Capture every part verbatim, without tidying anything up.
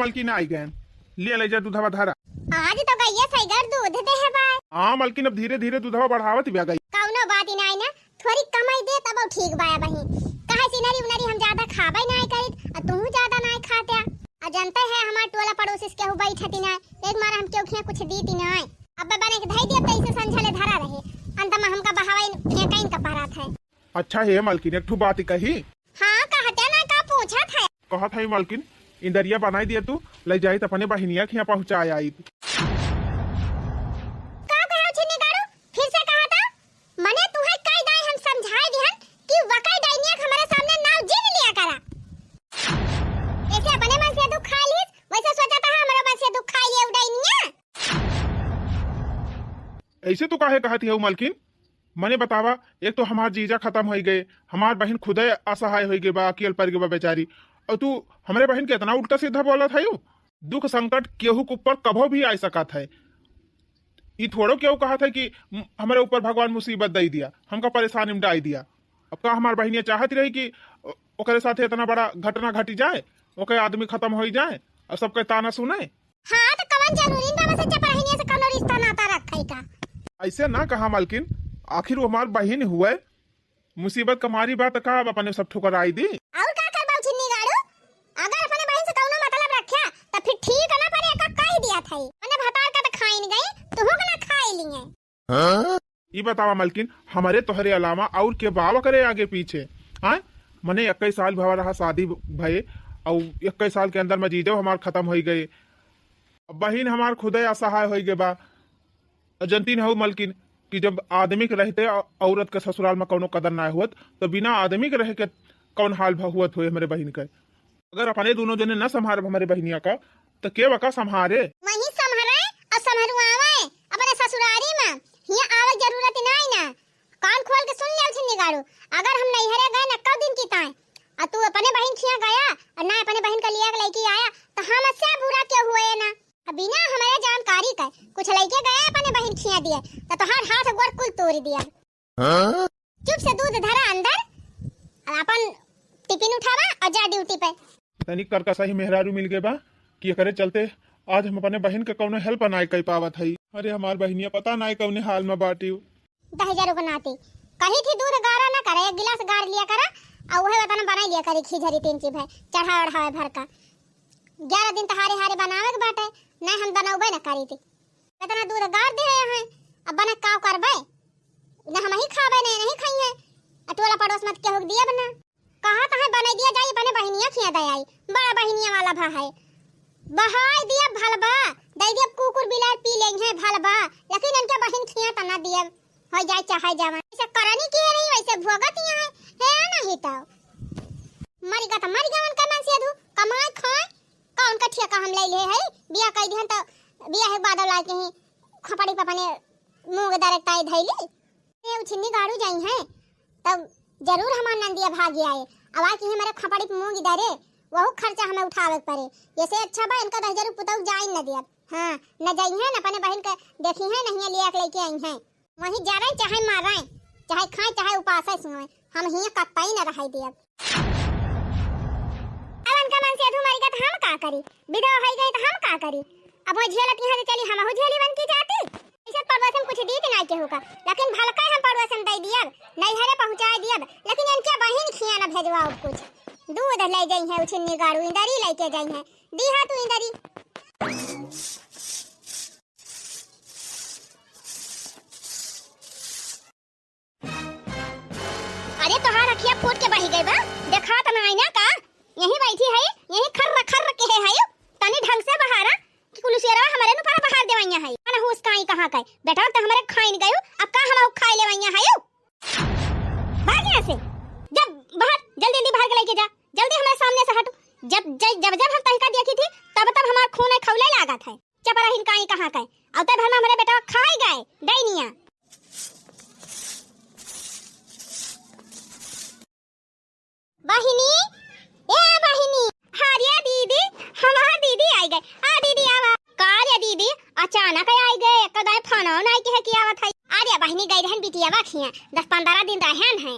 मलकिन आई गए, ले ले जा दूधवा धरा। आज तो गइया सैगर दूध देहे बा। हाँ मलकिन, अब धीरे धीरे दूधवा बढ़ावत बिया गई। कौनो बात ही नाई ना, थोड़ी कमाई दे तब ठीक बा बहिन। काहे से इनरी उनरी हम ज्यादा खाबे नाई करित, आ तू ज्यादा नाई खात्या। आ जानते है हमार टोला पड़ोसी से केहू बैठती ना, एक मार हम केहू खिया कुछ दीती ना। अब बने के धई दिया तो इसे संझा ले धरा रहे, अंत में हमका बहावा इन, फेंका इनका पहरात है। अच्छा हे मलकिन, एक ठू बात कही। हाँ, कहते ना का पूछत है? कहत है मलकिन, इंदरिया बनाई दिया तू, ले जाई त अपने बहिनिया खिया पहुँचाए आई। का कहे छिन्नी गाड़ू? फिर से कहा था? मने तुहे कई दाई हम समझाए दिहन कि वकई डाइनिया के हमारे सामने नाव जिन लिया करा। जैसे अपने मन से दुख खा लीस, वैसे सोचा था हमारे मन से दुख खा लिए उ डाइनिया। ऐसे तू काहे कहत हऊ मलकिन? मने बतावा, एक तो हमार जीजा खतम होई गए, हमार बहिन खुदे असहाय होई गए बा, अकेल पड़ गए बा बेचारी, और तू हमरे बहिन के इतना उल्टा सीधा बोलत हऊ। दुख संकट केहू के ऊपर कभो भी आ सकत है। ई थोड़ो केहू कहत है कि म-, हमरे ऊपर भगवान मुसीबत दई दिया, हमका परेशानी में डाई दिया। अब का हमार बहिनिया चाहत रही कि ओ-, ओकरे साथे इतना बड़ा घटना घटी जाए, ओके आदमी खतम होई जाए और सबके ताना सुने? हाँ, तो कवन जरूरी बा बस चपराहिनिया से कौनो रिश्ता नाता रखे का? ऐसे ना कहा मलकिन, आखिर वो हमार बहिन हुए, मुसीबत का मारी बा त का अब अपने सब ठुकराई दी? और का करबा छिन्नी गाड़ू? अगर अपने बहिन से कौनो मतलब रख्या त फिर ठीक ना पड़े का कह दिया था। मने भतार का त खाइन गई, तुहू का ना खाई लिए। ई बतावा मलकिन, हमरे तोहरे अलावा और के बा ओकरे आगे पीछे? हाँ, मने इक्कीस साल भवा रहा शादी भये, और इक्कीस साल के अंदर में जीजो हमार खतम होई गए, बहिन हमार खुदे असहाय होई गए बा। जनती न हो मलकिन कि जब आदमी के रहते औ-, औरत के ससुराल में कौनो कदर ना होत, तो बिना आदमी के रह के कौन हाल भ-, होत होए हमरे बहिन के। अगर अपने दोनों जने न संभारब हमरे बहिनिया का, तो के वका संभारे? वही संभारे और संभरवावे अपने ससुरारी में। हियाँ आवे जरूरत नाई ना। कान खोल के सुन ले छिन्नी गाड़ू, अगर हम नैहरे गए न कब दिन की ताए, और तू अपने बहिन खिया गया और ना अपने बहिन का लिया के लइके आया, तो हमसे बुरा क्यों हुए ना? अब बिना हमारे जानकारी का कुछ लइके गया अपने बहिन खिया दिए, तो तोहार हाथ गोड़ कुल तोड़ दिया। हाँ? चुप से दूध धरा अंदर, और अपन टिफिन उठावा और जा ड्यूटी पे। तनिक करकसही मेहरारू मिल गए बा कि एकरे चलते आज हम अपने बहिन के कौनो हेल्प नाय कर पावत हई। अरे हमार बहिनिया पता नाय कौने हाल में बाटी। दहिजरू के नाती कही थी दूध गारा ना करे, एक गिलास गार लिया करा, और वह बतना बनाई लिया करी खिचड़ी तीन चीज है, चढ़ा ओढ़ावे भर का। ग्यारह दिन तहारे हारे बनावे के बाटे, नहीं हम बनौबे न करी थी। इतना दूध गार दे हैं, अब बना का करबे? न हम ही खाबे, न नहीं खाई है। आ टोला पड़ोस मत केहू के दिए बना। कहा तो है बने दिया जाई, अपने बहिनिया खिया दे आई। बड़ा बहिनिया वाला भा है। बहाई दिया भलबा, दे दिया कुकुर बिलार पी लेंगे भलबा, लेकिन इनके बहिन खिया तना दिया। हो जाए चाहे जावन। ऐसे करनी की है नहीं, वैसे भोगत ही है। है नहीं तो। मरी गा तो मरी गा, उनका मन से अधू कमाए खाए। का उनका ठेका हम ले ले है? बिया कह दिहन तो बिया है बादल लाल के ही खोपड़ी पे अपने मुंह के दरक ताई धैली। ये उछिन्नी गाड़ू जाई हैं, तब जरूर हमार नंदिया भागी आए। अब आ कि हमारे खोपड़ी पे मुंह की दरे, वहू खर्चा हमें उठावे के पड़े। ये से अच्छा बा इनका दस हजार पुतौ जाइन न दिया। हाँ, न जाई हैं, न अपने बहिन के देखी हैं, नहीं लिया के लेके आई हैं। वहीं जा रहे, चाहे मार रहे, चाहे खाए, चाहे उपास है सोए, हम हियाँ कतई न रहाई दियब। अब उनका मन से अधू मरी गए तो हम का करी? विधवा होई गई तो हम का करी? अब वो झेलत यहाँ से चली, हमहू झेली बन की जाती। ऐसे पड़ोसन कुछ दीत ना केहू का, लेकिन भलका हम पड़ोसन दे दियब, नैहरे पहुँचाए दियब, लेकिन इनके बहिन खिया न भेजवाओ कुछ। दूध ले जाई है उछिन्नी गाड़ू, इंदरी लेके जाई है, दीहा तू इंदरी। अरे तोहार अखिया फूट के बही गई बा, देखा त ना आईना का? यहीं बैठी है, यहीं खर्र खर्र के है, है। तनी ढंग से बहारा कि कुलुसियरवा हमरे नु पर बहार देवैया है। मन हुस काई कहाँ का? बेटा त हमरे खाइन गयो, अब का हम खाए लेवैया है? भाग यहाँ से, जब बाहर जल्दी जल्दी बाहर के लेके जा, जल्दी हमारे सामने से हट। जब जब जब जब हम तहिका देखी थी, तब तब हमार खून है खौले लागत है। चपराहिन काई कहाँ का? अवते भर में हमरे बेटा खाई गए, डैनिया। बहिनी, ए बहिनी। हाँ रे दीदी, हमार दीदी आई गए। आ दीदी आवा। का रे दीदी, अचानक आई गए, कदाई फोन नाई के है कि आवत है? अरे बहिनी गई रहन बिटिया बखिया, दस पन्द्रह दिन रहन है,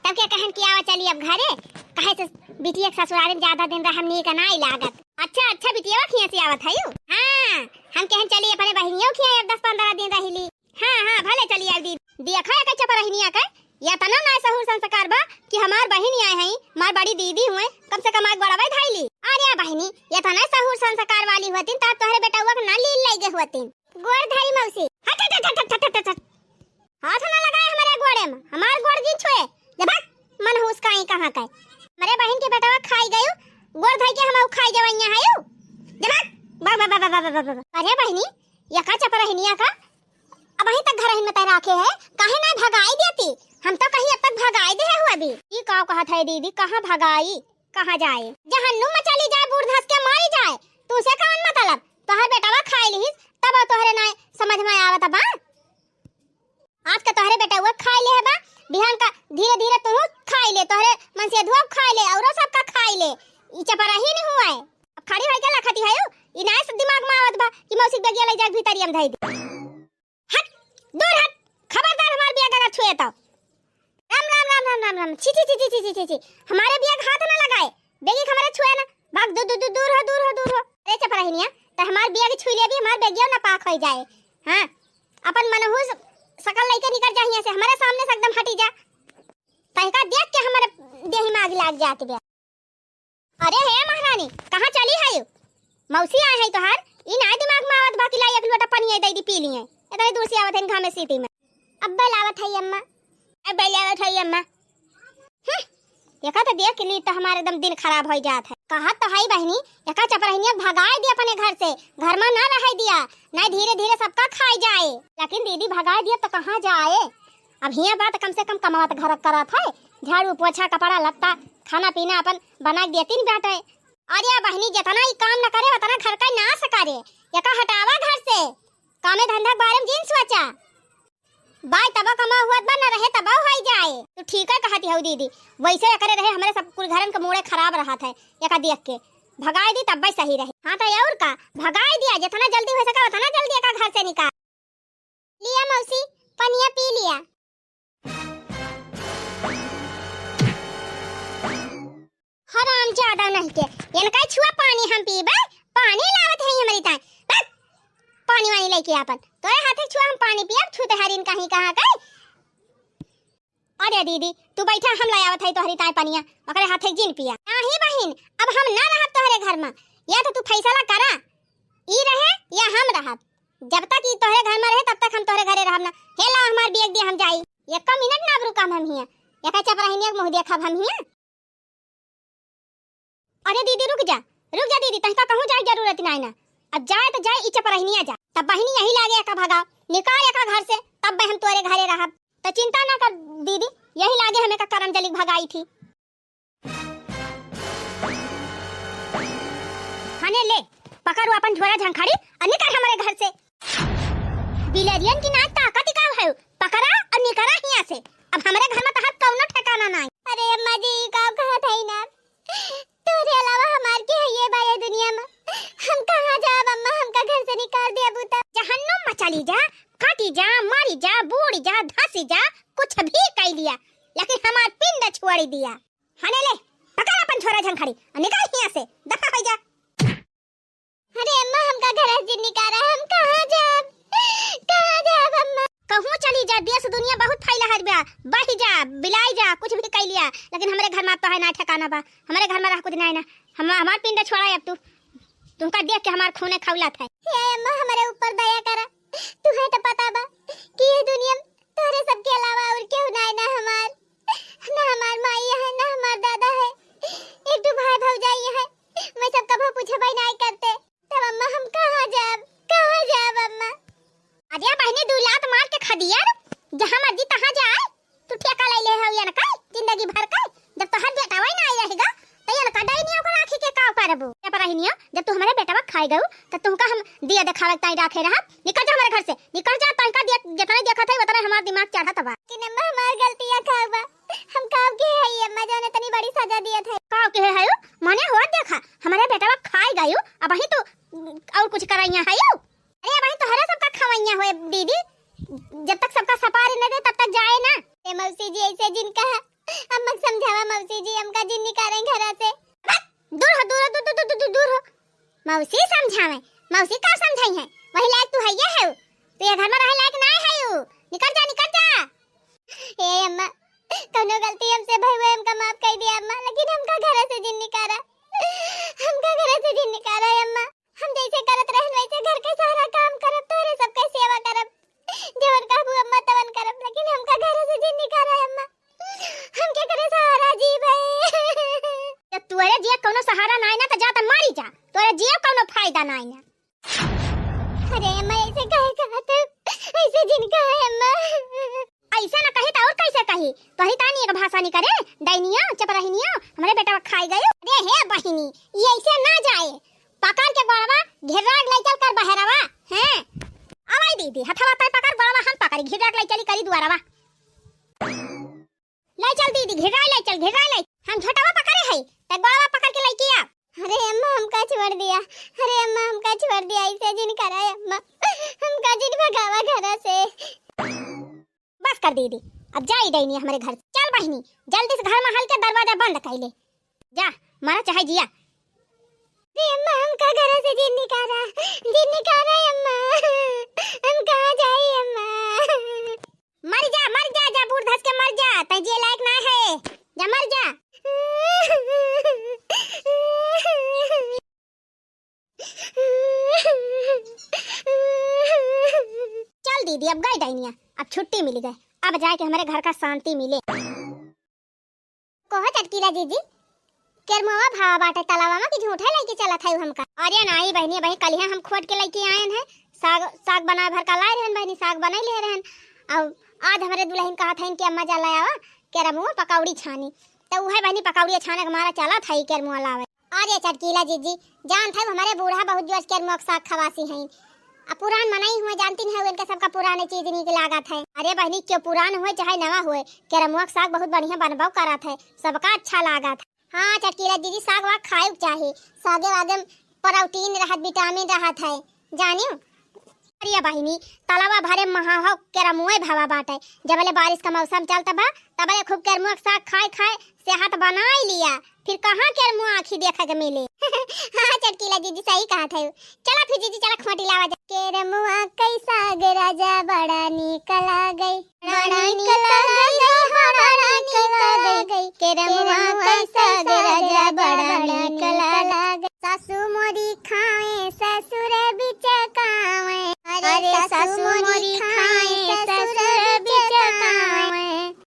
तब के कहन कि आवा चली अब घरे, कहे से बिटिया के ससुराल में ज्यादा दिन रहम नीक नाई लागत। अच्छा, अच्छा, बिटिया खिया से आवत है यू? हाँ, हम कहन चली अपने बहिनियों खिया अब दस पन्द्रह दिन रहिली। हाँ, हाँ, भले चली आइब दीदी। देखा एकर चपरहिनिया के, एतना नाय सहूर संस्कार बा कि हमार बहिन आए हई, हमार बड़ी दीदी हुए, कम से कम आग बड़ावे धाई ली। अरे बहिनी, एतना सहूर संस्कार वाली होतिन, तब तोहरे बेटउआ के ना लील लइगे होतिन। गोड़ धरी मौसी। हट, हट, हट। हाथ ना लगाए हमरे गोड़े में, हमार गोड़ जिन छुए। जब मनहूस काई कहाँ का। हमरे बहिन के बेटवा खाई गयू, गोड़ धई के हम खाई जवैया है यू। जब बा, बा, बा। अरे बहिनी, एका चपरहिनिया का अबहीं तक घरहिन में तै राखे है, काहे ना भगाई देती? हम तो कहीं अब तक भगाई दे है हुआ भी। ई का कहत है दीदी, कहाँ भगाई, कहाँ जाए? जहन्नुम में चली जाए, बूढ़ धस के मारी जाए, तुसे कौन मतलब? तोहर बेटवा खाई लिहिस, तब तोहरे ना समझ में आवत बा। आज का तोहरे बेटवा खाई ले है बा, बिहान का धीरे धीरे तू खाई ले, तोहरे मन से धुआ खाई ले, औरो सबका खाई ले। ई चपरही नहीं हुआ है। अब खड़ी होई के लखती है यू, ई ना सब दिमाग में आवत बा कि मौसी के बेगिया ले जाके भीतरिया में धई दे। हट, दूर हट, खबरदार हमार बिया के अगर छुए तो। राम, राम, राम, राम, राम, राम। छी, छी, छी। हमारे बिया के हाथ ना लगाए। बेगी के हमरे छुए ना। भाग, दू-, दू-, दू-, दूर हो, दूर हो, दूर हो। अरे चपरहिनिया, त हमार बिया के छुई ले भी हमार बेगिया ना पाक होई जाए। हाँ, अपन मनहूस सकल लइके निकल जा हियां से, हमारे सामने से एकदम हटी जा। तहिका देख के हमारे देही में आग लाग जात बा। अरे हे महारानी, कहाँ चली है? मौसी आए है तोहार, ई ना दिमाग में आवत बा कि लाई एक लोटा पनिया दे दी पी लिए। इतनी दूर से आवत है घामे सीटी में। अब्बे लावत है अम्मा। अब्बे लावत है अम्मा। हम्म, एका तो देख के ली तो हमारे एकदम दिन खराब हो जात है। कहा तो है बहनी, एका चपरहिनिया भगाई दिया अपने घर से, घर में ना रह दिया, नहीं धीरे धीरे सबका खाई जाए। लेकिन दीदी भगाई दिया तो कहाँ जाए? अब हियां बात कम से कम कमावत घर करत है, झाड़ू पोछा कपड़ा लत्ता खाना पीना अपन बना के देती न बाटे। अरे बहनी जितना ई काम न करे उतना घर का नाश करे, एका हटावा घर से, कामे धंधा के बारे में जिन सोचा। बाय तबा कमा हुआ बा न रहे तबा होई जाए। तू ठीक है कहती हऊ दीदी, वैसे एकरे रहे हमरे सब कुल घरन के मोड़े खराब रहत है, एका देख के भगाई दी तब्बे सही रहे। हाँ तो और का, भगाई दिया जितना जल्दी हो सका उतना जल्दी एका घर से निकाल। लिया मौसी, पनिया पी लिया। हराम ज्यादा नहीं के, इनका छुआ पानी हम पीबे, पानी लावत है हमरी ताई। बस, पानी वानी लेके आपन, तोरे हाथे छुआ हम पानी पियब, छूते हरिन कहीं कहाँ के। अरे दीदी, तू बैठा, हम ले आवत है तोहरी ताई पनिया, ओकरे हाथे जिन पिया। नाही बहिन, अब हम ना रहब तोहरे घर में, या तो तू फैसला करा, ई रहे या हम रहब। जब तक ई तोहरे घर में रहे, तब तक हम तोहरे घरे रहब ना। हे ला हमार बेग दे, हम जाई। एको मिनट ना अब रुकब हम हियां। एका चपराहिनिया के मुंह देखब हम हियां। अरे दीदी रुक जा, रुक जा दीदी, तहका कहूँ जाए जरूरत नाई ना। अब जाए तो जाए, ई चपराहिनिया जा। तब बहिनी यही लागे एका भगाओ, निकाल एका घर से, तब हम तोरे घरे रहब। तो चिंता ना कर दीदी, यही लागे हमें का करम जलिक भगाई थी। हने ले, पकड़ वो अपन झोरा झंखाड़ी और निकल हमारे घर से। बिलेरियन की नाक ताकत का है, पकड़ा और निकरा हियां से। अब हमारे घर में तहार कौनो ठिकाना नाई। अरे अम्मा जी, ई का कहत है ना? तोरे अलावा हमार के है ये बा ये दुनिया में? हम कहाँ जाब अम्मा, हमका घर से निकाल दे अबू तब। जहन्नुम में चली जा, काटी जा, मारी जा, बूड़ी जा, धसी जा, कुछ भी कई लिया, लेकिन हमार पिंड छोड़ दिया। हने ले, पकड़ अपन झोरा झंखाड़ी, और निकल हियां से, दफा हो जा। अरे अम्मा, हमका घर से निकाला, हम कहाँ जाब, कहाँ जाब अम्मा? कहूँ चली जा, देश दुनिया बहुत फैला है बा, बही जा, बिलाई जा, कुछ भी कई लिया, लेकिन हमरे घर में तो है ना ठिकाना बा, हमरे घर में रह कुछ नहीं ना, हम, हमार पिंड छोड़ा अब तू, तुमका देख के हमार खूने खौलत है। हे अम्मा, हमारे ऊपर दया करा, तुहे तो पता बा कि ये दुनिया में तोहरे सबके अलावा और केहू नाई ना हमार, ना हमार माई है, ना हमार दादा है, एक ठो भाई भौजाई है, मैं सब कभो पूछबे नाई करते। तब अम्मा हम कहाँ जाब, कहाँ जाब अम्मा? अरे बहिनी, दू लात मार के खदिया, जहाँ मर्जी तहाँ जाए, तू ठेका ले ले हो या न का, जिंदगी भर का, जब तोहर बेटा वही ना आई रहेगा, तो ये न का डाई नहीं ओकर आँखी के का करबू? जब रही नहीं, जब तू हमारे बेटवा खाए गऊ, तो तुमका हम दिया दिखावे ताई राखे रहा, निकल जा हमारे घर से, निकल जा, तनिका दिया, जितना देखत है, उतना हमार दिमाग चढ़त बा। कि नम्मा हमार गलतियाँ का बा, हम काव के है ये अम्मा जाने तनी बड़ी सजा दिया था। काव के है यो? मने हुआ देखा, हमारे बेटवा खाए गयो, अब वही तो और कुछ कराइया है यो। अरे अब वही तोहरा सबका खवैया होए दीदी, जब तक सबका सपारी न दे तब तक जाए ना। ए मौसी जी ऐसे जिन कहा, अम्मा समझावा मौसी जी, हमका जिन निकालें घरा से। बस, दूर हो, दूर हो, दूर, दूर, दूर, दूर, दूर हो। मौसी समझावे, मौसी का समझाई है? वही लायक तू हइये है, तू ये घर में रहे लायक नाय है। निकल जा, निकल जा। ए अम्मा, कौनो गलती हमसे भई हुए, हमका माफ कर दिया अम्मा, लेकिन हमका घर से जिन निकारा, हमका घर से जिन निकारा अम्मा। हम जैसे करत रहन वैसे घर के सारा काम करब, तोहरे सबके सेवा करब, जवन कहबू अम्मा तवन करब, लेकिन हमका घर से जिन निकारा अम्मा। हम केकरे सहारा जीबे? जब तोरे जिए कौनो सहारा नाय ना, तो जा त मारी जा, तोरे जिए कौनो फायदा नाय ना। अरे अम्मा, ऐसे काहे कहत हो? ऐसे जिन कहा है अम्मा। ऐसे ना कही तो और कैसे कही? तोही तानी एक भाषा नहीं करे, डैनिया, चपरहिनिया, हमरे बेटवा खाई गयो। अरे हे बहिनी, ये ऐसे ना जाए, पकड़ के गोड़वा घेरा के ले चल कर बहरवा, हैं? अवाई दीदी, हथवा तय पकड़, गोड़वा हम पकड़ी, घेरा के ले चली करी दुआरवा। ले चल दीदी, घेरा ले चल, घेरा ले। हम झोटवा पकड़े है, तय गोड़वा पकड़ के लेके आ। अरे अम्मा, हमका छोड़ दिया, अरे अम्मा, हमका छोड़ दिया, ऐसे जिन करा अम्मा, हमका जिन भगावा घर से। बस कर दीदी, अब जाई डैनी हमरे घर से। चल बहिनी, जल्दी से घर में हल के दरवाजा बंद कर ले। जा, मरा चाहे जिया। अरे अम्मा, हमका घर से जिन निकारा, जिन निकारा अम्मा, हम कहाँ जाई अम्मा? मर जा, मर जा, जा बूढ़ धस के मर जा, तै जिए लायक ना है, जा मर जा। चल दीदी, अब गई डैनिया, अब छुट्टी मिल गई, अब जाके हमरे घर का शांति मिले। कहो चटकीला जीजी, केरमुआ भावा बाटे तलावा में कि झूठे लेके चलत है हमका? अरे नाई बहिनी, बहिनी कलिया हम खोट के लेके आयन है, साग, साग बनाए भर का लाए रहन बहिनी, साग बनाई ले रहन। अब आज हमरे दुल्हन कहत हइन कि अम्मा जा ले आवा केरमुआ पकौड़ी छानी, तो उहे बहिनी पकौड़ी छाने के मारा चलत है केरमुआ लावे। अरे चटकीला जीजी, जानत है हमरे बूढ़ा बहुत जोश केरमुआ के साग खवासी हैं। आ पुरान मनई हुए, जानती नहीं है, इनका सबका पुराने चीज नीक लागत है। अरे बहिनी, क्यों पुरान हुए चाहे नवा हुए, केरमुआ के साग बहुत बढ़िया बनबो करत है, सबका अच्छा लागत है। हाँ चटकीला जीजी, साग वाग खाए के चाही, सागे वागे में प्रोटीन रहत, विटामिन रहत है, जानियो। अरे बहिनी, तलवा भरे महा हो केरमुए भावा बाटे। जबले बारिश का मौसम चलत बा, तबले खूब केरमुआ के साग खाए खाए सेहत बनाई लिया। फिर कहाँ केरमुआ आँखी देखे के मिले? हाँ चटकीला जीजी, सही कहत है। चला फिर जीजी, चला खोटी लावा जा। केरमुआ कई साग राजा बड़ा नीक लागई। बड़ा नीक लागई हो, बड़ा नीक लागई। केरमुआ कई साग राजा बड़ा नीक लागई। सासू मोरी खाए ससुर बिचकावे। अरे सासू मोरी खाए ससुर बिचकावे।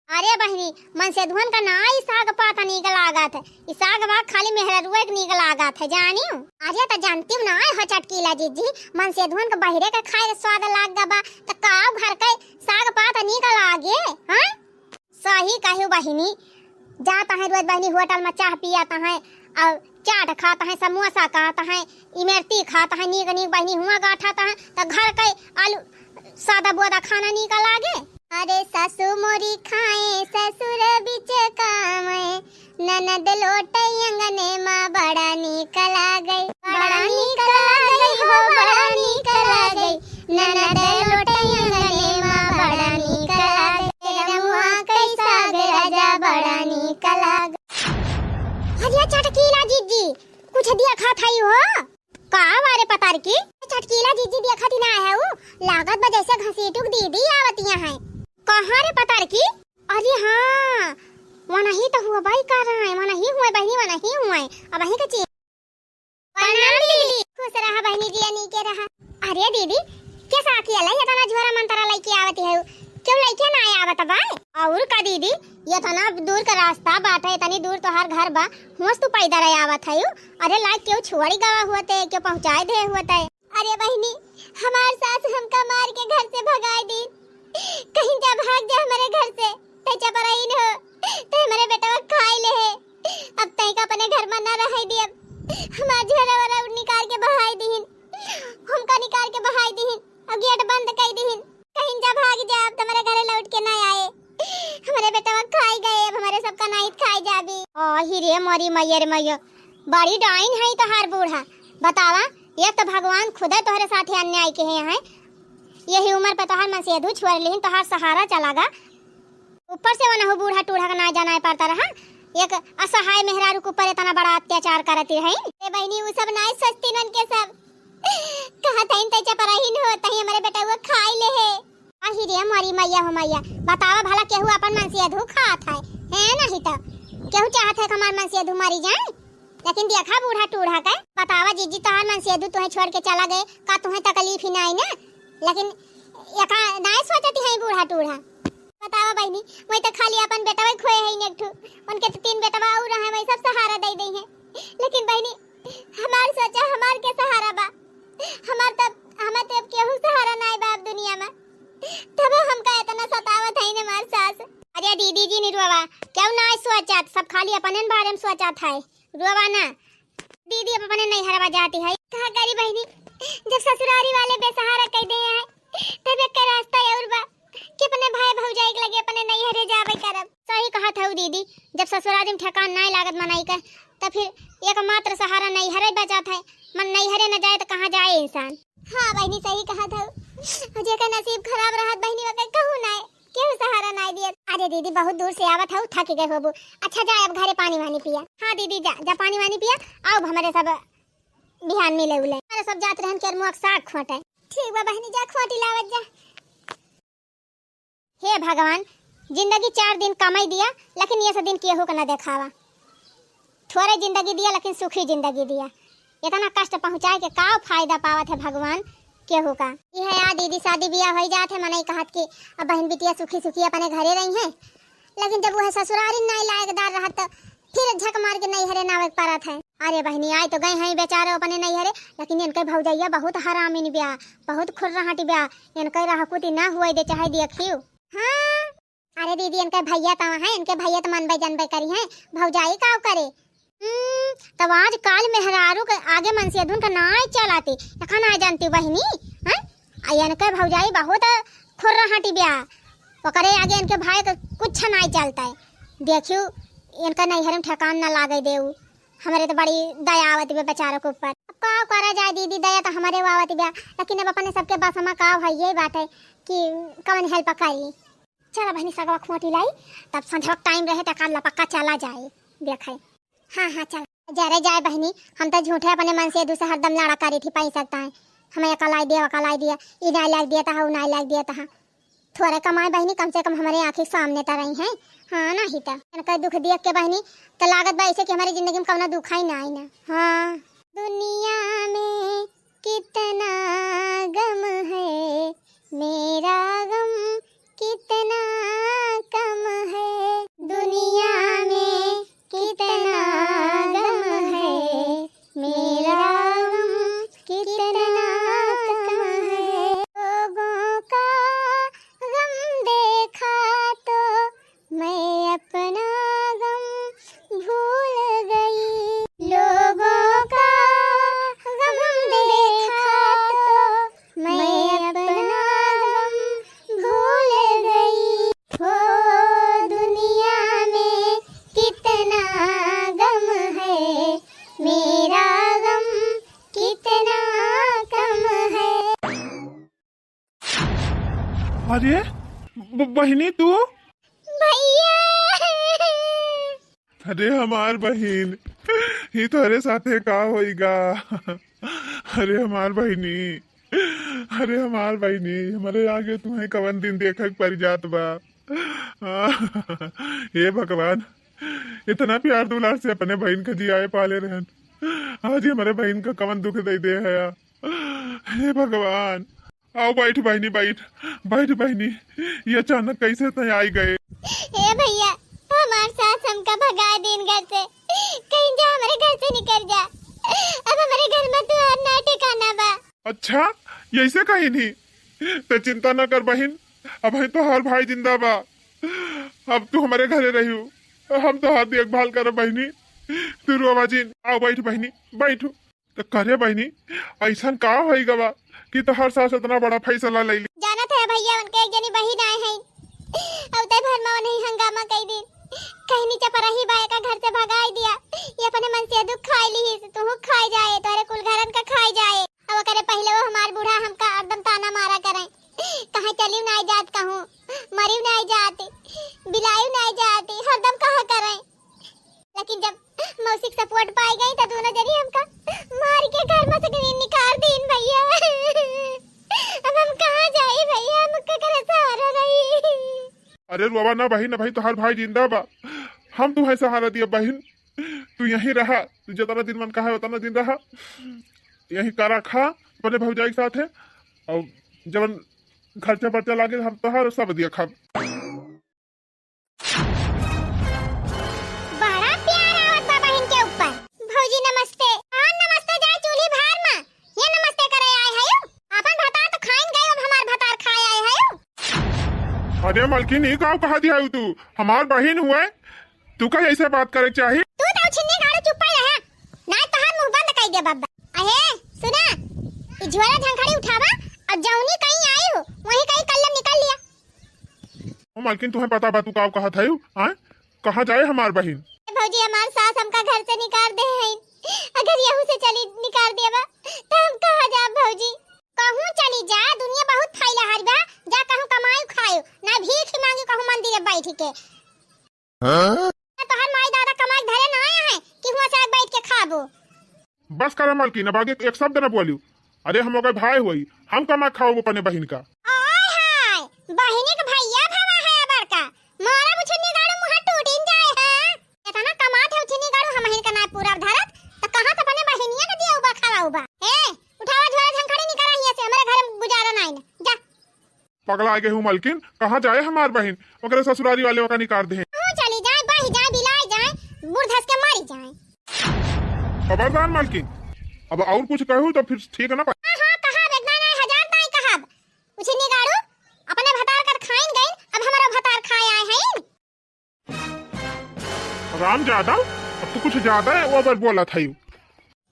अरे बहिनी, मनसेधुअन का ना ई साग पात नीक लागत है, ई साग वाग खाली मेहररुए के नीक लागत है, जानियो। अरे त जानती ना हो चटकीला जीजी, मनसेधुअन के बहिरे के खाए के स्वाद लाग बा, त का घर के साग पात नीक लागे, हाँ? सही कहू बहिनी, जात हैं रोज बहिनी होटल में चाह पियत हैं और चाट खात हैं, समोसा खात हैं, इमरती खात हैं, नीक नीक बहिनी हुआ गाठत हैं, त घर के आलू सादा बोदा खाना नीक लागे। अरे सासू मोरी खाए ससुर बिचकावे, ननद लोटे अंगने मा बड़ा नीक लागई। बड़ा नीक लागई हो, बड़ा नीक लागई। ननद लोटे अंगने मा बड़ा नीक लागई। केरमुआ कई साग राजा बड़ा नीक लागई। अरे चटकीला जीजी, कुछ देखत हई हो? का बारे पतार की? चटकीला जीजी देखत ही ना है उ, लागत बा जैसे घसीटुक दीदी आवतिया हैं। कहाँ रे पतार की? अरे हाँ, वनही तो हुआ बाई कर रहा है, वनही हुए बहिनी, वनही हुए। अब वहीं के ची-, प्रणाम दीदी। खुश रहा बहिनी जी, नीके रहा। अरे दीदी, कैसा अकेला इतना झोरा मंतरा लेके आवत है? क्यों लेके ना आवत बा? और का दीदी, इतना दूर का रास्ता बाटे, इतनी दूर तोहार घर बा, हुआं से तू पैदल आवत है? अरे लाइक क्यों छोड़ी गवा हुआ ते, क्यों पहुँचाए दे हुआ ते? अरे बहिनी, हमार सास हमका मार के घर से भगाए दी। कहीं जा, भाग जा हमारे घर से। ते चपराइन हो, ते हमारे बेटवा खाए ले है। अब तय का अपने घर में ना रह दियब। हमार झोरा वोरा निकाल के बहाई दीहिन, हमका निकाल के बहाई दीहिन और गेट बंद कर दीहिन। कहीं जा, भाग जा, अब तुम्हारे घरे लौट के ना आए। हमारे बेटवा खाई गए, अब हमारे सबका नाइत खाई जाबी। ओ ही रे मोरी मैया रे मैया, बड़ी डाइन है तोहार बूढ़ा। बतावा, एक तो भगवान खुदे तोहरे साथे अन्याय के हैं, हैं? यही उम्र पे तोहार मनसेधु छोड़ लिहिन, तोहार सहारा चला गा। ऊपर से वनहु बूढ़ा टूढ़ा का ना जाना पड़ता रहा, एक असहाय मेहरारू के ऊपर इतना बड़ा अत्याचार करती है। ए बहिनी, उ सब नाय सोचती उनके सब। कहत हईन तै चपराही न हो, तही हमरे बेटवा खाई ले है। आही रे मोरी मैया हो मैया, बतावा भला केहू अपन मनसेधू खात है, है नहीं तो केहू चाहत है कि हमार मनसेधू मरी जाए? लेकिन देखा बूढ़ा टूढ़ा के, बतावा जीजी, तोहार मनसेधू तुहे छोड़ के चला गए, का तुहे तकलीफ ही नाई ना? लेकिन एका नाय सोचती है बूढ़ा टूढ़ा। बतावा बहिनी, वही तो खाली अपन बेटवा खोए है एक ठो, उनके तो तीन बेटवा और रहे, वही सब सहारा दे दे हैं। लेकिन बहिनी, हमार सोचा, हमार के सहारा बा? हमार तब, हमार तो अब केहू सहारा नाय बा अब दुनिया में, तब हमका इतना सतावत है न हमार सास। अरे दीदी जी निरुआ, केहू नाय सोचत, सब खाली अपने बारे में सोचत है। रुआ ना, दीदी अब अपने नैहरवा जाती है। का करी बहिनी, जब ससुरारी वाले बेसहारा कह दे हैं, तब एक रास्ता और बा कि अपने भाई भौजाई के लगे अपने नैहरे जाबे करब। सही कहत हऊ दीदी, जब ससुरारी में ठेकान नाय लागत मनई के, त फिर एकमात्र सहारा नैहरे बचत है। मन नैहरे न जाए त कहाँ जाए इंसान? हाँ बहिनी, सही कहत हऊ। जेकर नसीब खराब रहत बहिनी, ओकर कहूँ नाय, केहू सहारा नाय दियत। अरे दीदी, बहुत दूर से आवत हऊ, थक गए होबू। अच्छा जा, अब घरे पानी वानी पिया। हाँ दीदी, जा, जा पानी वानी पिया, आओ हमरे सब बिहान मिले उले। अरे सब जात रहन के मुआ के साग खोटे। ठीक बा बहिनी, जा खोटी लावत जा। हे भगवान, जिंदगी चार दिन कमाई दिया, लेकिन ये सब दिन केहू के न देखावा। थोड़े जिंदगी दिया, लेकिन सुखी जिंदगी दिया। इतना कष्ट पहुँचाए के का फायदा पावत है भगवान केहू का? ये है यार दीदी, शादी बियाह हो जात है, मनई कहत कि अब बहिन बिटिया सुखी सुखी अपने घरे रही हैं, लेकिन जब वह ससुरारी नाई लायकदार रहत, तो फिर झक मार के नैहरे नावे के परत है। अरे बहिनी, आए तो गए हैं बेचारे अपने नैहरे, लेकिन इनके भौजैया बहुत हरामिन ब्या, बहुत खुर्रहट ब्या। इनके रहकुती ना हुए दे, चाहे देखियो। हाँ, अरे दीदी, इनके भैया तो हैं, इनके भैया तो मनबे जनबे करी हैं, भौजाई का करे। हम्म, तब आज काल मेहरारू के आगे मनसेधुन का नाय चलाती, एका नाय जानती बहिनी, हैं? आ इनके भौजाई बहुत खुर्रहटी ब्या, ओकरे आगे इनके भाई के कुछ नाय चलता है। देखियो, इनका नैहर में ठेकान ना लागे देऊ। हमरे तो बड़ी दया आवत बे बेचारों के ऊपर। अब का करा जाए दीदी, दया तो हमरे आवत बे, लेकिन अब अपने सबके बस हमा का है ये बात है कि कवन help करी। चला बहिनी, सगवा खोटी लाई, तब संझवा टाइम रहे त काल लपक्का चला जाए देखे। हाँ हाँ चल। जरे जाए बहिनी, हम तो झूठे अपने मनसेधू से हरदम लड़ा करी थी, पैसा सकता है हमें एका लाई दिया, ओका लाई दिया, ई नाय लाग दिया तहा, ऊ नाय लाग दिया तहा। थोड़े कमाए बहिनी, कम से कम हमरे आँखी के सामने त रही हैं। हाँ, नहीं त इनका दुख देख के बहिनी, त लागत बा ऐसे कि हमारी जिंदगी में कौनो दुख ही ना आई ना। हाँ। दुनिया में कितना गम है, मेरा गम कितना कम है। दुनिया में कितना गम है, मेरा गम कितना कम है। लोगों का गम देखा तो मैं अपना गम भूल गई। लोगों का गम देखा तो मैं अपना गम भूल गई। हो दुनिया में कितना गम है, मेरा गम कितना कम है। अरे, ब-, बहिनी तू? भैया। अरे हमार बहिन, ही तोहरे साथे का होइगा? अरे हमार बहिनी, अरे हमार बहिनी, हमरे आगे तुम्हें कवन दिन देखे के पड़ जात बा। हे भगवान, इतना प्यार दुलार से अपने बहिन का जियाए पाले रहन, आज ही हमरे बहिन का कवन दुख दे दे है। हे भगवान, आओ बैठ बहिनी, बैठ, बैठ बहिनी, ये अचानक कैसे तय आई गए? ए भैया, हमार सास हमका भगा दीन घर से, कहीं जा हमरे घर से निकल जा, अब हमरे घर में तुहार ना ठिकाना बा। अच्छा, यैसे कहीं नहीं, ते चिंता ना कर बहिन, अब है तोहार भाई जिंदा बा, अब तू हमरे घरे रहियो, हम तोहार देखभाल करब बहिनी, तू रोवा जिन, आओ बैठ बहिनी, बैठ। तो करे बहिनी, ऐसन का होई गवा कि तोहार सास इतना बड़ा फैसला ले ली? जानत है भैया, उनके एक जनी बहिन आए हैं, अब ते भर में उन्हें हंगामा कई दिन, कहनी चपराही बाय का घर से भगाई दिया, ये अपने मनसेधू खाई ली, तू खाई जाए, तोरे कुल घरन का खाई जाए। अब करे पहले वो हमार बूढ़ा हमका हरदम ताना मारा करें, कहाँ चलियो नाई जात, कहूँ मरियो नाई जात, बिलायो नाई जात, हरदम कहा करें। लेकिन जब मौसी के support पाई गई तो दोनों जनी हमका मार के घर में से कहीं निकाल दीन भैया। अब हम कहाँ जाई भैया, हम केकरे सहारा रही? अरे रोवा ना बहिन, अबहीं तोहार भाई जिंदा बा, हम तुहे सहारा दिया बहिन। तू यहीं रहा, तू जितना दिन मन कहा उतना दिन रहा, यहीं करा खा अपने भौजाई के साथ है, और जवन खर्चा बर्चा लागे हम तोहार सब दिया खा। बड़ा प्यार आवत बा बहिन के ऊपर। भौजी नमस्ते। हाँ नमस्ते जाए चूल्ही भार मा। ये नमस्ते करे आए है यू। आपन भतार तो खाइन गए, अब हमार भतार खाए आए है यू। अरे मलकिन, ई का कहा दिया है तू? हमार बहिन हुए, तू का ऐसे बात करे चाही? तू तो छिन्नी गाड़ू चुप ही रहे, ना तोहार मुंह बंद कर दे बब्बा। अहे सुना, ई झोला झंखड़ी उठावा और जौनी कहीं आई हो वहीं कहीं कल्लम निकाल लिया। ओ मालकिन, तुहे पता बा तू का कहत हयू? आय, कहाँ जाए हमार बहिन? ए भौजी, हमार सास हमका घर से निकाल दे हैं। अगर यहू से चली निकाल देबा, तो हम कहाँ जाब भौजी? कहूँ चली जा, दुनिया बहुत फैला हर बा, जा कहूँ कमाई खायो, ना भीख मांगी कहूँ मंदिर में बैठ के। हाँ? तोहर माई दादा कमाई धरे ना आए हैं कि हुआ से आग बैठ के खाबो। बस करा मालकिन, अब आगे एक शब्द ना बोलियो। अरे हम ओकर भाई होई, हम कमा खाओ अपने बहिन का। ओए हाय, बहिनी के भैया भवा है बड़का। मारा बुझुन्नी गाड़ू मुहा टूटिन जाए है। इतना कमात है उछिन्नी गाड़ू, हमहिन का ना पूरा धरत, तो कहाँ से अपने बहिनिया के दिया उबा खावा उबा। ए, उठावा झोला झंखड़ी निकरा हिया से, हमारे घर में गुजारा नाई ना। जा। पगला आगे हूँ मालकिन, कहाँ जाए हमार बहिन? ओकरे ससुरारी वाले ओका निकाल दे। कहूँ चली जाए, बही जाए, बिलाई जाए, बूढ़ धस के मरी जाए। खबरदार मालकिन, अब और कुछ कहू तो फिर ठीक ना पा- हाँ, हाँ, कहब, एक दाई नाई, हजार दाई कहब। उछिन्नी गाड़ू, अपने भतार कर खाइन गइन, अब हमारा भतार खाए आए हैं। राम जादव, अब तू कुछ ज्यादा है ओवर बोलत है।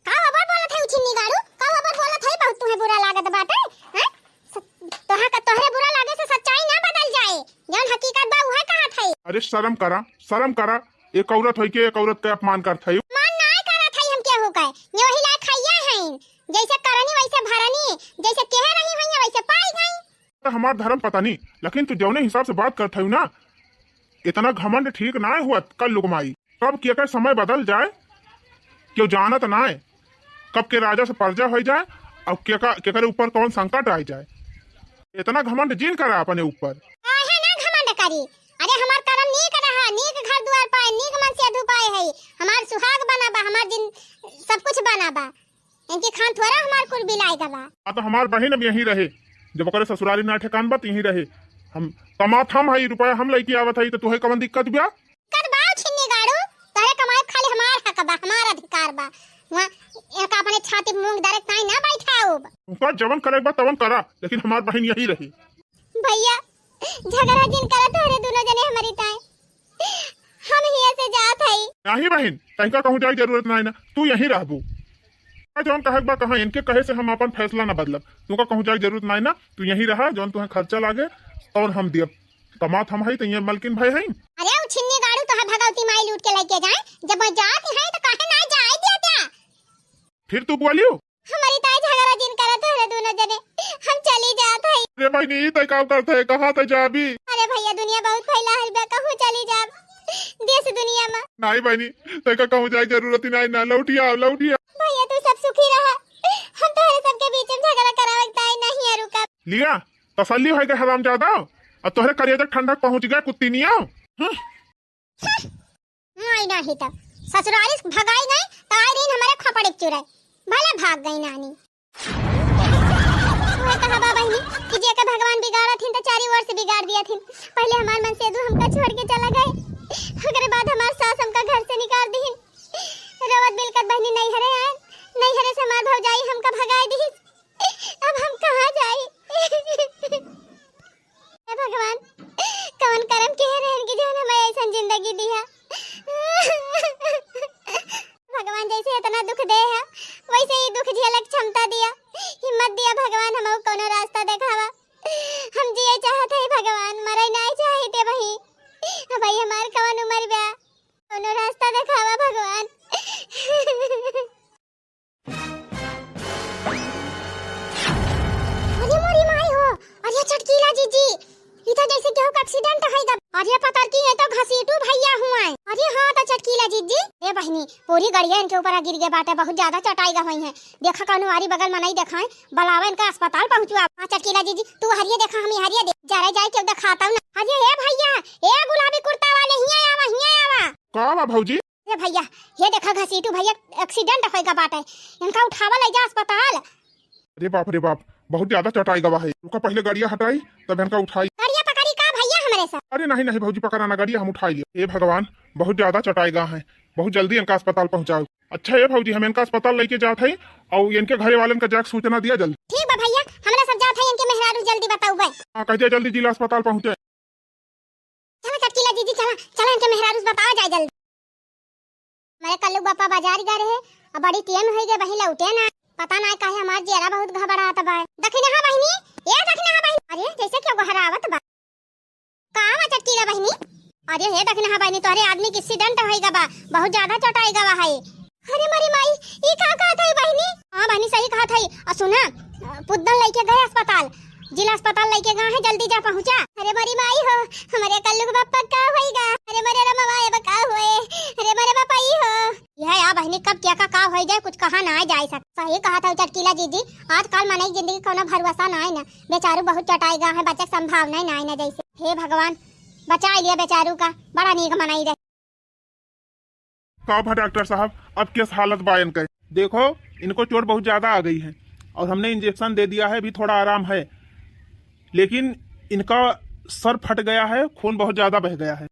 का ओवर बोलत है उछिन्नी गाड़ू? का ओवर बोलत है? बहुत तुम्हें बुरा लागत बाटे, हैं? स-, तोहा का तोहरे बुरा लागे से सच्चाई ना बदल जाए, जौन हकीकत बा उहे कहत है। अरे शर्म करा, शर्म करा, एक औरत होई के एक औरत के अपमान करत है। मान ना करत है हम केहू का, ये वही लायक खैया हैं, जैसे करनी वैसे भरनी, जैसे केहे रही हुई वैसे पाई गई। तो हमार धर्म पता नहीं, लेकिन तू जौने हिसाब से बात करत हऊ ना, इतना घमंड ठीक ना हुआ। कल लुकमाई, कब केकर समय बदल जाए, क्यों जानत ना है, कब के राजा से प्रजा हो जाए और केका, केकरे ऊपर कौन संकट आ जाए। इतना घमंड जिन करा अपने ऊपर। काहे ना घमंड करी? अरे हमार करम नीक रहा, नीक घर दुआर पाए, नीक मन से अधू पाए है, हमार सुहाग बना बा, हमार जिन सब कुछ बना बा। इनके खान थोड़ा हमार कुल बिलाई गवा। आ तो हमार बहिन अब यहीं रहे, जब ओकरे ससुरारी ना ठेकान बा, त यहीं रहे। हम कमात हम हई, रुपया हम लइके आवत हई, त तोहे कवन दिक्कत बा? कर बाऊ छिन्नी गाड़ू, तोहरे कमाई खाली हमार हक बा, हमार अधिकार बा। वहाँ एक अपने छाती पे मूंग दरक ताई ना बैठाउब। उनका जवन करे बा तवन करा, लेकिन हमार बहिन यहीं रही। भैया, झगड़ा जिन करा तोहरे दोनों जने हमारी ताई। हम हिया से जात हई। नाही बहिन, तनिका कहूँ जाए जरूरत नाही ना, तू यहीं रहबू। आ जौन कहे के बा कहा, इनके कहे से हम अपन फैसला ना बदलब। तुका कहूँ जाए जरूरत नाही ना, तू यहीं रहा, जौन तुहे खर्चा लागे तौन हम दियब। कमात हम हई, त ये मलकिन भाई हई। अरे उ छिन्नी गाड़ू तोहे भगवती माई लूट के लेके जाए, जब मैं जात हई तो काहे ना जाए दिया त्या? फिर तू बोलियो। हमारी ताई झगड़ा जिन करत हो रे दोनों जने, हम चली जात हई। रे बहिनी, ई तै का करत है, कहाँ तै जाबी? अरे भैया, दुनिया बहुत फैला है बा, कहूँ चली जाब देश दुनिया में। नाही बहिनी, तै का कहूँ जाए जरूरत ही नाही ना, लौटी आओ, लौटी आओ। भैया तू सब सुखी रहा, हम तोहरे सबके बीच में झगड़ा करावे के ताई नहीं है रुका। लिया, तसल्ली होई गए हरामजादा, अब तोहरे करेजा ठंडक पहुँच गए कुत्ती निया। हम्म। आई नाही तब ससुरारी से भगाई गई तो आई रही हमारे खोपड़े के चुराई, भले भाग गई नानी। वह कहा बा बहिनी कि जेके भगवान बिगाड़त हिन तो चारी ओर से बिगाड़ दिया थिन। पहले हमार मन से दू हमका छोड़ के चला गए, ओकरे बाद हमार सास हमका घर से निकाल दीहिन। रोवत बिलकत बहिनी नैहरे आए, नैहरे से हमार भौजाई हमका भगाई दीहिस। अब हम कहाँ जाई? हे भगवान, कवन करम किहे रहन कि जौन हमें ऐसन जिंदगी दिया। भगवान जैसे इतना दुख दे है, वैसे ही दुख झेलक क्षमता दिया, हिम्मत दिया भगवान, हमहू कोनो रास्ता देखावा। हम जिए चाहत है भगवान, मरे नाय चाहते वही। अब भाई हमार कवन उम्र बा, कोनो पूरी गड़िया इनके ऊपर गिर गए बाटे, बहुत ज्यादा चोटाइ गए हुई हैं। देखा कौनो आरी बगल मनई देखाए, बलावा इनका अस्पताल पहुँचवा। हाँ चटकीला जीजी, तू हरिये देखा, हम हरिये दे, जरा जाए केहू देखाता ना। अरे ए भैया, ए गुलाबी कुर्ता वाले, हियाँ आवा, हियाँ आवा। का बा भौजी? ए भैया, ये देखा घसीटू भैया, accident होइगा बाटे, इनका उठावा ले जा अस्पताल। अरे बाप रे बाप, बहुत ज्यादा चोटाइ गवा है। रुका, पहले गड़िया हटाई, तब इनका उठाई। गड़िया पकड़ी का भैया हमरे से? अरे नहीं नहीं भौजी, पकड़ा ना, गड़िया हम उठाई लिए। हे भगवान, बहुत ज्यादा चोटाइ गा है, बहुत जल्दी इनका अस्पताल पहुँचाओ। अच्छा हे भौजी, हम इनका अस्पताल लेके जात है और इनके घरे वालन का जाके सूचना दिया जल्दी। ठीक बा भैया, हमरा सब जात है, इनके मेहरारू जल्दी बताउबे। हाँ, कह दिया जल्दी जिला अस्पताल पहुँचे। चला चटकीला जीजी, चला, चला इनके मेहरारू से बतावा जाए जल्दी। हमरे कल्लू बापा बाजार गए रहे, अब बड़ी टेम होई गए, वहीं लौटे ना। पता ना काहे हमार जियरा बहुत घबरात बा। दखिनहा बहिनी, ए दखिनहा बहिनी, अरे जैसे क्यों घबरावत बा। का बा चटकीला बहिनी? अरे हे दखिनहा बहिनी, तोहरे आदमी के accident होई गवा, बहुत ज्यादा चोटाइ गवा है। अरे मरी माई, ई का कहत है बहिनी? हाँ बहिनी, सही कहत है। और सुना, पुद्दन लेके गए अस्पताल, जिला अस्पताल लेके गए हैं, जल्दी जा पहुँचा। अरे मरी माई हो, हमरे कल्लू के बापा का होइगा? अरे मरे रमवा, अब का होए? अरे मरे बापा ई हो। यह या बहिनी, कब क्या का का होई जाए, कुछ कहा ना जाए सक। सही कहत है चटकीला जीजी, आजकल मनई जिंदगी कौनो भरोसा ना है ना। बेचारू बहुत चोटाइ गा है, बचे के संभावना ही ना है ना जैसे। हे भगवान, बचाइ लिया बेचारू का, बड़ा नीक मनई रहे। का भा डॉक्टर साहब, अब किस हालत बा इनके? देखो, इनको चोट बहुत ज्यादा आ गई है और हमने इंजेक्शन दे दिया है, अभी थोड़ा आराम है, लेकिन इनका सर फट गया है, खून बहुत ज्यादा बह गया है,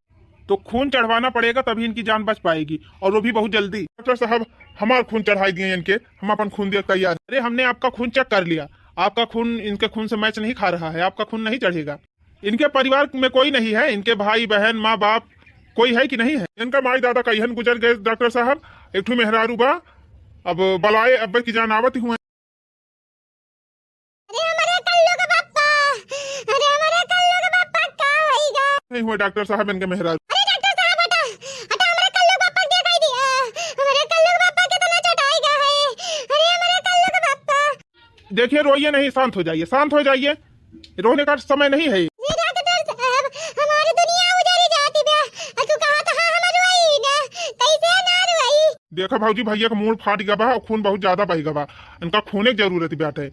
तो खून चढ़वाना पड़ेगा तभी इनकी जान बच पाएगी, और वो भी बहुत जल्दी। डॉक्टर साहब, हमार खून चढ़ाई दिए इनके, हम अपन खून देके तैयार हैं। अरे, हमने आपका खून चेक कर लिया, आपका खून इनके खून से मैच नहीं खा रहा है, आपका खून नहीं चढ़ेगा। इनके परिवार में कोई नहीं है, इनके भाई बहन माँ बाप कोई है कि नहीं है? इनका माई दादा कइहन गुजर गए डॉक्टर साहब, एक ठो मेहरारू बा, अब बलाए अब्बे की जान आवत हुए। अरे हमरे कल्लू के पप्पा, अरे हमरे कल्लू के पप्पा का होइगा? नहीं हुआ डॉक्टर साहब, इनके मेहरारू। अरे डॉक्टर साहब हटा, हटा, हमरे कल्लू के पप्पा के देखाई दिया, हमरे कल्लू के पप्पा कितना चोटाइगा है, अरे हमरे कल्लू के पप्पा। देखिए, रोइए नहीं, शांत हो जाइए, शांत हो जाइए, रोने का समय नहीं है। ये डॉक्टर साहब, हमारी दुनिया उजड़ी जाती बा। आ तू कहा था हम रोई ना, कैसे ना रोई? देखा भौजी, भैया का मूड़ फाट गवा बा और खून बहुत ज्यादा बह गवा बा। इनका खूने की जरूरत बाटे।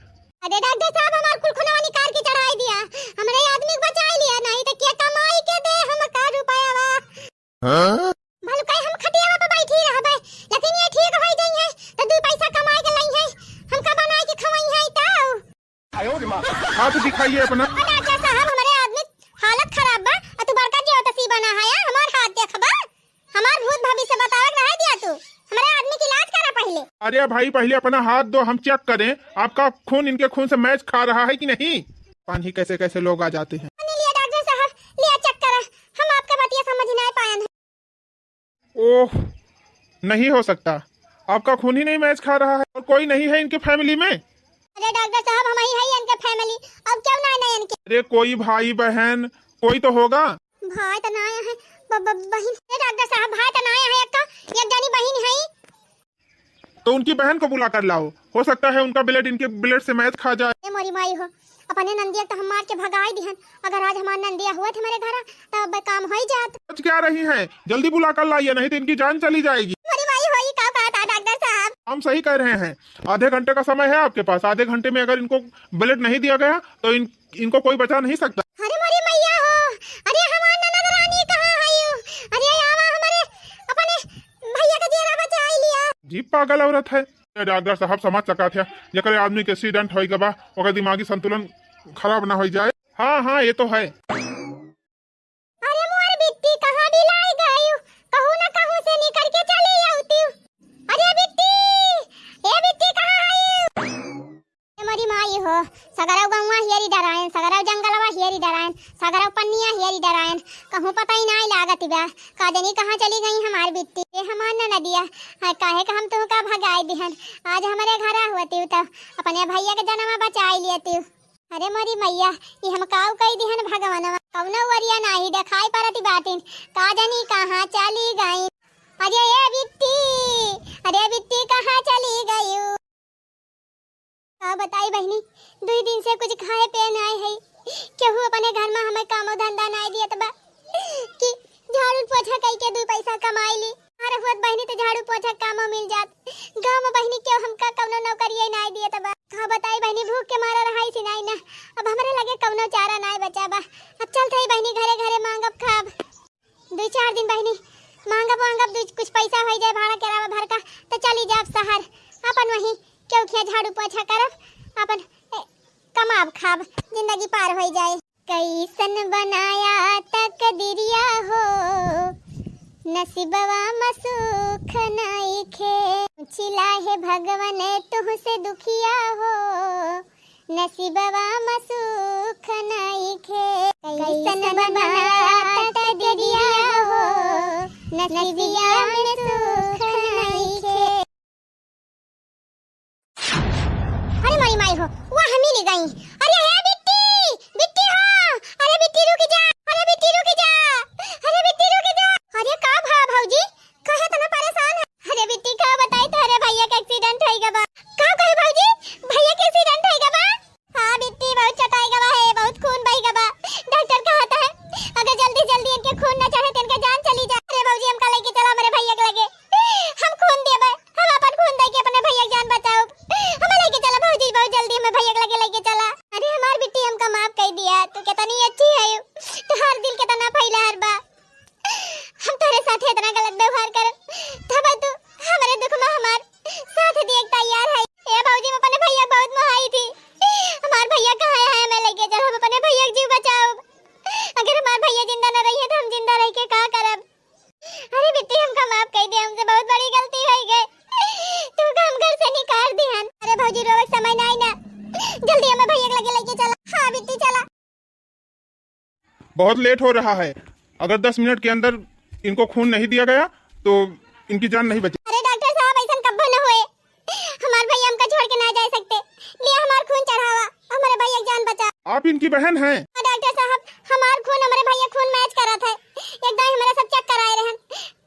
अरे डॉक्टर साहब, हमार कुल खूनवा निकाल के चढ़ाई दिया, हमरे आदमी को बचाई लिया, नहीं तो क्या कमाई के दे हमका रुपया बा। हाँ? भलुकाई हम खटियावा पे बैठी रहबे, लेकिन ये ठीक होई जइहैं, तो दू पैसा कमाई के लइहैं, हमका बनाई के खवइहैं तब। हाथ दिखाइए अपना। अरे डॉक्टर साहब, हमरे आदमी हालत खराब बा, और तू बड़का ज्योतिषी बना है, हमार हाथ देखबा, हमार भूत भविष्य बतावे के रहे दिया तू, हमरे आदमी की इलाज करा पहले। अरे भाई, पहले अपना हाथ दो, हम चेक करें आपका खून इनके खून से मैच खा रहा है कि नहीं। पानी कैसे कैसे लोग आ जाते हैं। पानी लिया डॉक्टर साहब, लिया चेक करा, हम आपका बतिया समझ नहीं पायन है। ओह, नहीं हो सकता, आपका खून ही नहीं मैच खा रहा है और कोई नहीं है इनके फैमिली में। अरे डॉक्टर साहब, हम ही है इनके फैमिली, अब क्यों ना नहीं इनके? अरे कोई भाई बहन कोई तो होगा। भाई तो ना आया है, ब-, ब-, बहिन। अरे डॉक्टर साहब, भाई तो ना आया है, अक्का एक जानी बहिन है। तो उनकी बहन को बुला कर लाओ, हो सकता है उनका ब्लड इनके ब्लड से मैच खा जाए। ए मोरी माई हो, अपने नंदिया तो हम मार के भगाई दिहन। अगर आज हमार नंदिया हुआ थे मेरे घर, तब काम हो ही जात। सोच क्या रही हैं, जल्दी बुला कर लाइए, नहीं तो इनकी जान चली जाएगी। मोरी माई हो, ये का कहा था डॉक्टर साहब? हम सही कह रहे हैं, आधे घंटे का समय है आपके पास, आधे घंटे में अगर इनको ब्लड नहीं दिया गया तो इन, इनको कोई बचा नहीं सकता। अरे मोरी मैया हो, अरे हमार ननद रानी कहाँ है? अरे आवा हमारे अपने भैया का जियरा बचाई लिया। जी पागल औरत है। ये डॉक्टर साहब समझ सकत है, जेकरे आदमी के एक्सीडेंट होई गवा, ओकर दिमागी संतुलन खराब ना होई जाए। हाँ, हाँ, ये तो है। अरे मोर बिट्टी कहाँ बिलाई गई? कहूँ न कहूँ से निकल के चली आउती। अरे बिट्टी, ए बिट्टी कहाँ है? ए मोरी माई हो, सगरव गौवा हियरी डरायन, सगरव जंगलवा हियरी डरायन, सगरव पन्निया हियरी डरायन, कहूँ पता ही नाई लागत बा। का जनी कहाँ चली गई हमार बिट्टी, ए हमार ननदिया, हाय काहे का हम तुहका भगाई दिहन। आज हमरे घरा होती तो अपने भैया के जनवा बचाई लेती। अरे मोरी मैया, ई हम काऊ कई दिहन भगवानवा, कौनो वरिया नाही देखाई परती बाटिन, का जनी कहाँ चली गई। अरे ए बिट्टी, अरे बिट्टी कहाँ चली गई? का बताई बहिनी, दुई दिन से कुछ खाए पिए नाय है, केहू अपने घर में हमें कामो धंधा नाय दियत बा कि झाड़ू पोछा कई के दू पैसा कमाई ली। अरे होत बहिनी तो झाड़ू पोछा काम जाबा, अब चलत हई बहिनी घरे, घरे मांगब खाब। दुई चार दिन बहिनी मांगब वांगब, दुई कुछ पैसा होइ जाए भाड़ा किराया भर का, त चली जाब शहर। अपन वहीं केहू खिया झाड़ू पोछा करब, अपन, ए, कमाब खाब, जिंदगी पार होइ जाए। कैसन बनाया तकदीरिया हो, नसीबवा में सुख नइखे। पूछिला हे भगवन तुहसे दुखिया हो, नसीबवा में सुख नइखे। कैसन बनाया तकदीरिया हो, नसीबवा में सुख नइखे। अरे माई, माई हो, वाह, मिली गई। अरे हे बिट्टी, बिट्टी हो, अरे बिट्टी रुक जा, अरे बिट्टी रुक जा, अरे बिट्टी रुक जा। अरे का भा भौजी, काहे इतना परेशान है? अरे बिट्टी का बताई, तोहरे भैया के accident होइ गवा। का कहे भौजी, भैया के accident होइ गवा? हाँ बिट्टी, बहुत चटाई गवा है, बहुत खून बही गवा। डॉक्टर कहत है अगर जल्दी जल्दी इनके खून न चढ़े तो इनके जान चली जाए। अरे भौजी, हमका लेके चला हमरे भैया के लगे, हम खून देबे, हम अपन खून दे के अपने भैया के जान बचाउब। हमें लेके चला भौजी, बहुत जल्दी हमें भैया के लगे लेके चला। अरे हमार बिट्टी, हमका माफ कर दिया, तू कितनी अच्छी है, तोहार दिल कितना फैला हर बा। हम तोहरे साथे इतना गलत व्यवहार करब, तब तू हमरे दुख में हमार साथ दिए के तैयार है। ए भौजी, हम अपने भैया बहुत मोहाई थी। हमार भैया कहाँ है? हमें लेके चल, हम अपने भैया के जीव बचाउब। अगर हमार भैया जिंदा न रही है तो हम जिंदा रह के का करब? अरे बिट्टी, हमका माफ कर दे, हमसे बहुत बड़ी गलती हो गई। तू का हम घर से निकाल दिहन। अरे भौजी, रोवे के समय नहीं ना, जल्दी हमें भैया के लगे लेके चला। हाँ बिट्टी, चला। बहुत लेट हो रहा है, अगर दस मिनट के अंदर इनको खून नहीं दिया गया तो इनकी जान नहीं बची। अरे डॉक्टर साहब, ऐसा कब्बो न होए, हमार भैया हमका छोड़ के ना जा सकते। लिया हमार खून चढ़ावा, हमारे भैया की जान बचा। आप इनकी बहन हैं? हाँ डॉक्टर साहब, हमार खून हमारे भैया खून मैच करत है, एकदम हमारे सब चेक कराए रहन।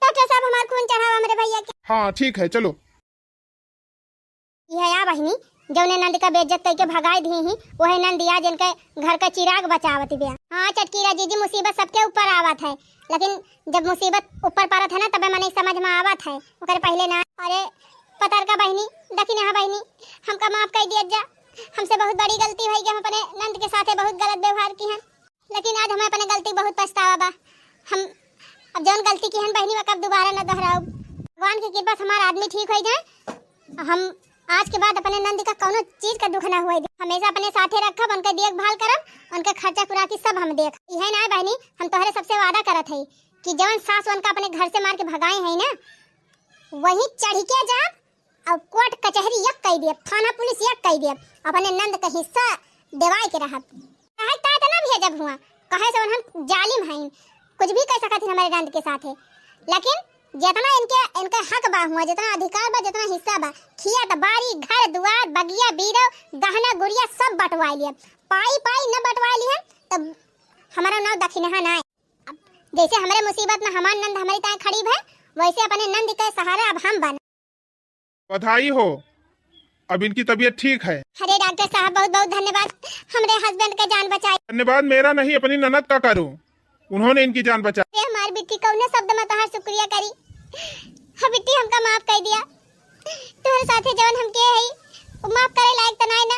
डॉक्टर साहब, हमार खून चढ़ावा हमारे भैया के। हाँ ठीक है, चलो। यह या बहिनी, जौने नंद का बेइज्जत कइके भगाई दिही ही, वही नंद या जिनके घर का चिराग बचावत बिया। हाँ चटकीरा जीजी, मुसीबत सबके ऊपर आवत है, लेकिन जब मुसीबत ऊपर परत है ना, तबे मनई समझ में आवत है, ओकरे पहिले ना। अरे पतरका बहिनी, दखिनहा बहिनी, हमका माफ कर दिया जा, हमसे बहुत बड़ी गलती होइ गई, हम अपने नंद के साथे बहुत गलत व्यवहार किहन। लेकिन आज हमें अपने गलती बहुत पछतावा बा। हम अब जौन गलती किहन बहिनी, ओका अब दोबारा न दोहराउब। भगवान की कृपा से हमार आदमी ठीक होइ जाए। हम आज के बाद अपने नंद का कौनो चीज का दुख ना हुए दे। हमेशा अपने साथे रखब, उनके देखभाल करब, उनके खर्चा खुराकी सब हम देख। इहे ना बहिनी, हम तोहरे सबसे वादा करत हई कि जौन सास उनका अपने घर से मार के भगाए हैं ना, वहीं चढ़ के जाब और कोर्ट कचहरी एक कई देब, थाना पुलिस एक कई देब, अपने नंद का हिस्सा देवाए के रहब। काहे ता इतना भेजब हुआ? काहे से उन्हन जालिम हईन, कुछ भी कर सकत हईन हमारे नंद के साथे, लेकिन जितना इनके, इनका हक बा हुआ, जितना अधिकार बा, जितना हिस्सा बा, खेत बाड़ी, घर दुआर, बगिया बीरो, गहना गुड़िया सब बंटवाए लिए। पाई पाई न बंटवाए लिए तब हमारा नाव दखिनहा ना है। अब जैसे हमरे मुसीबत में हमार नंद हमारी ताए खड़ी है, वैसे अपने नंद के सहारा अब हम बन। बधाई हो, अब इनकी तबीयत ठीक है। अरे डॉक्टर साहब, बहुत बहुत धन्यवाद, हमरे husband के जान बचाई। धन्यवाद मेरा नहीं, अपनी ननद का करो, उन्होंने इनकी जान बचाई। अरे हमार बिट्टी, कौने शब्द में तोहार शुक्रिया करी। हाँ बिट्टी, हमका माफ कर दिया, तोहरे साथे जवन हम के हई, वो माफ करे लायक त नाय ना,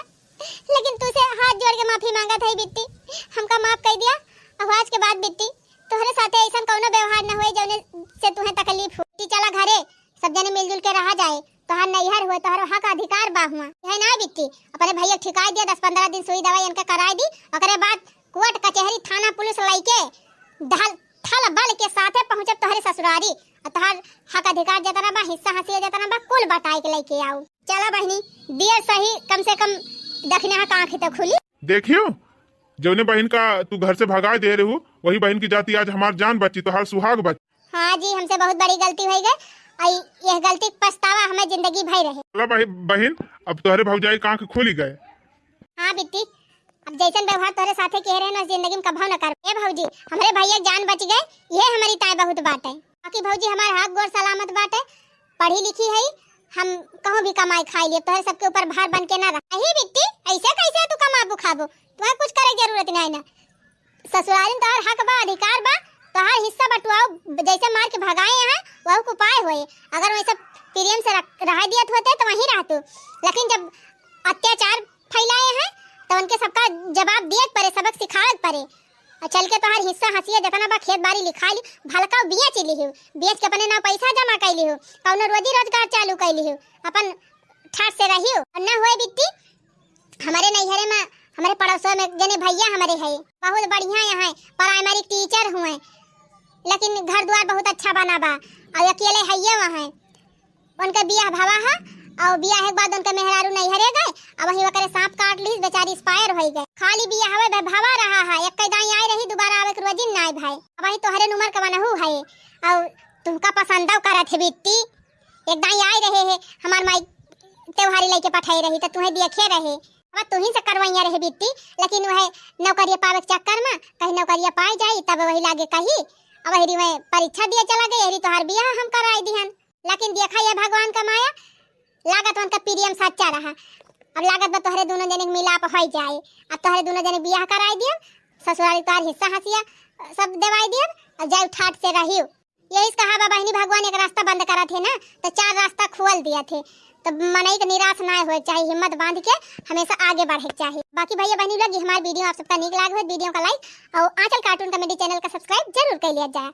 लेकिन तू से हाथ जोड़ के माफी मांगत हई बिट्टी, हमका माफ कर दिया। अब आज के बाद बिट्टी, तोहरे साथे ऐसन कौनो व्यवहार न होए जौने से तुहे तकलीफ हो। बिट्टी चला घरे, सब जने मिलजुल के रहा जाए। तोहार नैहर हुए, तोहरो हक अधिकार बा हुआ। यह ना बिट्टी, अपने भैया ठिकाई दिया, दस पन्द्रह दिन सुई दवाई इनके कराई दी, ओकरे बाद कोर्ट कचहरी थाना पुलिस लइके ढल थल बल के साथे पहुँचब तोहरे ससुरारी। और तोहार हक अधिकार जतना बा, हिस्सा हसिया जतना बा, कुल बटाई के लइके आऊ। चला बहिनी, दिया सही, कम से कम दखिनहा का आँखी तो खुली। देखियो, जौने बहिन का तू घर से भगाए दे रहू, वही बहिन की जाती आज हमार जान बची, तोहार सुहाग बची। हाँ जी, हमसे बहुत बड़ी गलती होइ गई, और यह गलती के पछतावा हमें जिंदगी भर रहे। चला बहि-, बहिन, अब तोहरे भौजाई का आँख खुली गए। हाँ बिट्टी, अब जैसन व्यवहार तोहरे साथे किहे रहे ना, जिंदगी में कभौ न कर। ए भौजी, हमरे भैया के जान बच गए, यह हमारी ताए बहुत बात है। बाकी भौजी, हमार हाथ गोड़ सलामत बाटे, पढ़ी लिखी है, हम कहूँ भी कमाई खाई लिए, तोहरे सबके ऊपर भार बन के ना रह। अही बिट्टी, ऐसे कैसे तू कमाबू खाबू? तुम्हें कुछ करे के जरूरत नहीं ना। ससुरारी में तोहार हक बा, अधिकार बा, तोहार हिस्सा बटुआओ, जैसे मार के भगाए हैं, वहू के उपाय होए। अगर वैसे प्रेम से रख-, रह दियत होते तो वहीं रहतू, लेकिन जब अत्याचार फैलाए हैं, तो उनके सबका जवाब दिए के परे, सबक सिखावे के परे। और चल के तोहार हिस्सा हसिया जितना बा खेत बाड़ी लिखाई ली, भलका बेच लिहू, बेच के अपने नाव पैसा जमा कर लिहू, कौनो रोजी रोजगार चालू कर लिहू, अपन ठाट से रहियो। और ना होए बिट्टी, हमारे नैहरे में, हमारे पड़ोसों में जने भैया हमारे है, बहुत बढ़िया यहाँ है, प्राइमरी टीचर हुए, लेकिन घर द्वार बहुत अच्छा बना बा, और अकेले हइये वहाँ है। उनका बियाह भवा है, और बियाह के बाद उनका मेहरारू नैहरे गए, अब वहीं ओकरे सांप काट लीस, बेचारी एक्सपायर हो गए। खाली बियाह हवे भवा रहा है, एक दाई आई रही, दोबारा आवे के रोजिन ना आए भाई। अब वहीं तोहरे नुमर का बनहू है, और तुमका पसंदव करत है बिट्टी, एक दाई आई रहे है, हमार माई त्योहारी लेके पठाई रही, तो तुम्हें देखे रहे, अब तुही से करवाइया रहे बिट्टी, लेकिन वह नौकरिया पावे के चक्कर में कहीं नौकरिया पाई जाई, तब वही लागे कही, अब वही वह परीक्षा दिए चला गई, यही तोहार बियाह हम कराई दिहन। लेकिन देखा ये भगवान का माया, लागत उनका प्रेम सच्चा रहा। अब लागत बा तोहरे दोनों जने के मिलाप हो जाए, अब तोहरे दोनों जने बियाह कराई दियो, ससुराली तोहार हिस्सा हसिया सब देवाई दियो, अब जाए ठाट से रहियो। यही से कहा बा बहिनी, भगवान एक रास्ता बंद करत है ना, तो चार रास्ता खोल दिया थे। तो मनई के निराश ना हो चाहे, हिम्मत बांध के हमेशा आगे बढ़े के चाही। बाकी भैया बहिनी लोग, ये हमार वीडियो आप सबका नीक लाग हो, वीडियो का लाइक और आंचल कार्टून कॉमेडी चैनल का सब्सक्राइब जरूर कर लिया जाए।